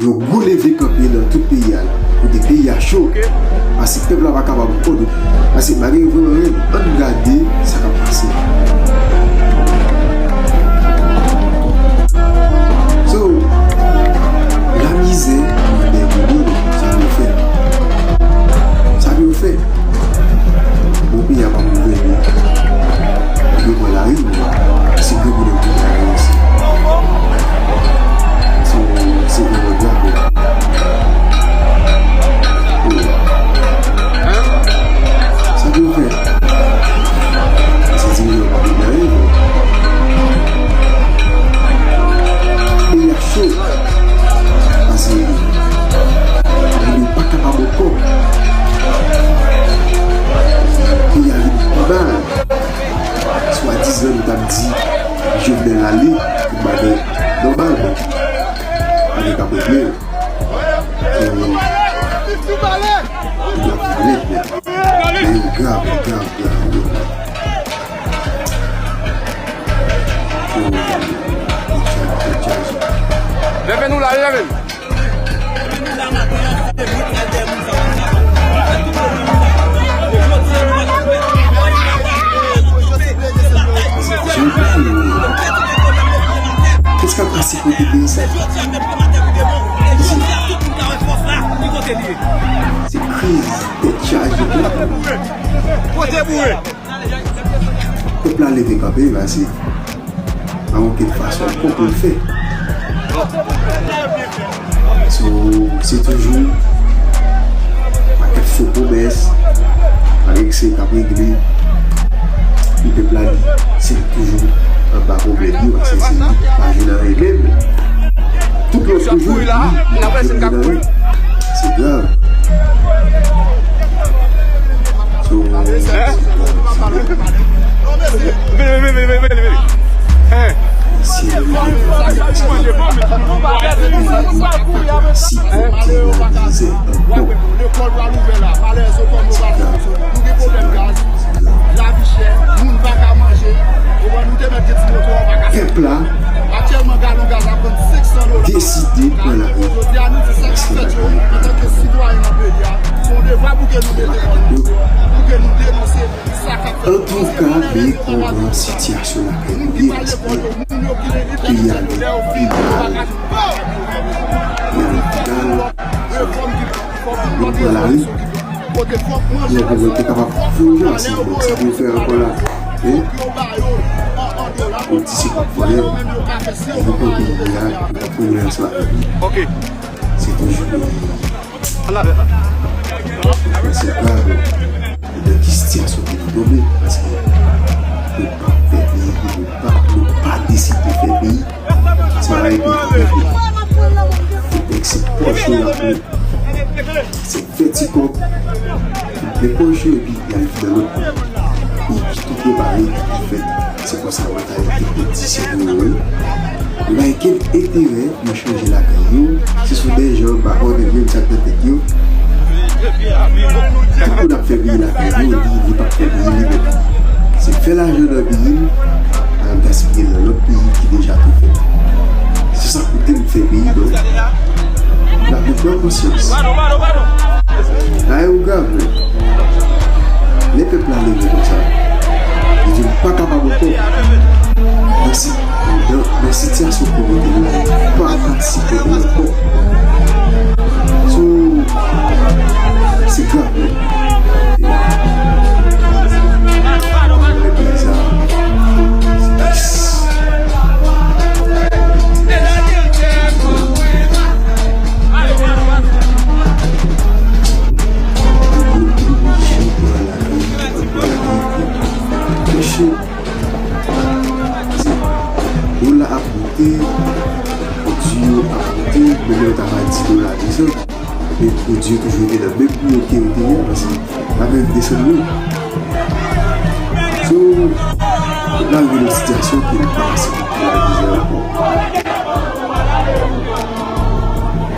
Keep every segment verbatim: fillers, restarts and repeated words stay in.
Yon gwo leve kanpe nan tout peyi a, kote peyi a cho, paske pèp la pa kapab ankò. Paske bagay yo vrèman rèd, ann gade sa k ap pase. So, lamizè nan dèyè moun yo, sa pou yo fè. Sa pou yo fè. Bon, peyi a pa pou gouvène. Yo pran lari, men se gwo gwo nèg ki pran lari osi. So, se vrèman grav. Sa pou yo fè? Se dirijan yo pa pou lari, men peyi a cho. Paske moun yo pa kapab ankò. Peyi a vin pi mal. Swadizan nou t ap di Jovenel ale pou bagay nòmal, men bagay k ap regle yo. So, peyi a vin rèd, men. Men yo grav, yo grav, grav, yo. Leve nou la, leve n. Kèt sa k pase kote peyi sa? Se kriz, tèt chaje. Kote boure? Pèp la leve kanpe, paske pa gen okenn fason ankò pou l fè. So, se toujou pakèt fo pwomès, pa gen sa k ap regle. Pou pèp la, li, se li toujou anba pwoblèm yo, paske se li ki pa jwenn anyen menm. Tout lòt toujou, li, li pa jwenn anyen. Se grav. So, vini, vini, vini, vini, vini. Hein? Si lekòl pral ouvè la, malè zo kòm yo pa fè, nou gen pwoblèm gaz, lavi chè, moun pa ka manje. Ou wè, nou te mèt gen ti moto, pa ka. Pèp la atyèlman, galon gaz la vann senk san dola. Deside pran lari. Jodi a, nou di sa k ap fèt yo, antanke sitwayen nan peyi a, se yon devwa pou ke nou mete kò nou, pou ke nou denonse sa k ap fèt. Antouka, men kòman sitiyasyon lakay nou ye, paske peyi a vin pi mal. Peyi a vin pi mal. Yo pran lari. Yo poko te kapab fè yon jan, se bon, sa pou yo fè ankò la. Hein? Yo di se pa pwoblèm. Yo pran peyi a, yo pran peyi a. Ok. Se toujou peyi a. Mwen se pa nan ki sitiyasyon ke nou tonbe, paske nou pa fè peyi, nou pa, nou pa deside fè peyi. Se pa peyi ki fè peyi. Fotèk se pòch yo l ap pran. Se fè ti kòb. Men pòch yo epi y al nan lòt peyi ki tou prepare, ki fèt. Se konsa mantalite politisyen nou yo ye. Yo pa gen okenn enterè nan chanje lakay yo. Se sou dèyè jan anba òdè menm sa k nan tèt yo. Tout moun ap fè peyi lakay yo, li, li p ap fè peyi li menm. Se fè lajan nan peyi l, al gaspiye l nan lòt peyi ki deja tou fèt. Se sa k koute m fè peyi, donk n ap pran konsyans. Bagay yo grav, men. Lè pèp la leve konsa, li di l pa kapab ankò. Nan si-, nan, nan sitiyasyon pòvrete nou la, li pa ka sipòte ankò. So, se grav, men. Lè peyi sa, se tris. Mesye, dola ap monte, pwodui yo ap monte, menm lè yo ta bay di dola, de san, men pwodui yo toujou rete nan menm pri yo ke yo te ye a, paske bagay yo desann wi. So, nou rive nan sitiyasyon ke nou pa ka sipòte la mizè ankò.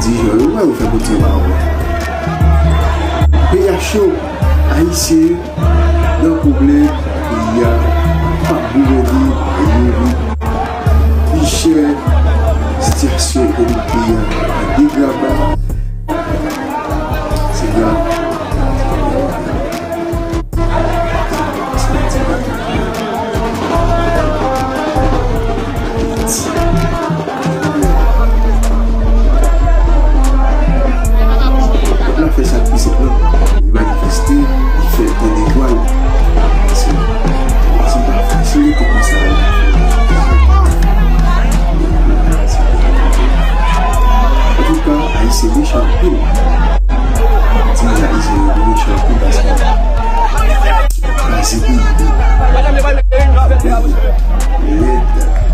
Dirijan yo, wè, yo fè Bondye pa wè. Peyi a cho, Ayisyen nan pwoblèm, peyi a p ap gouvène, peyi a vin pi chè, sitiyasyon ekonomik peyi a ap degrade. Se mechan anpil. Timoun ayisyen yo mechan anpil paske kraze peyi. Red.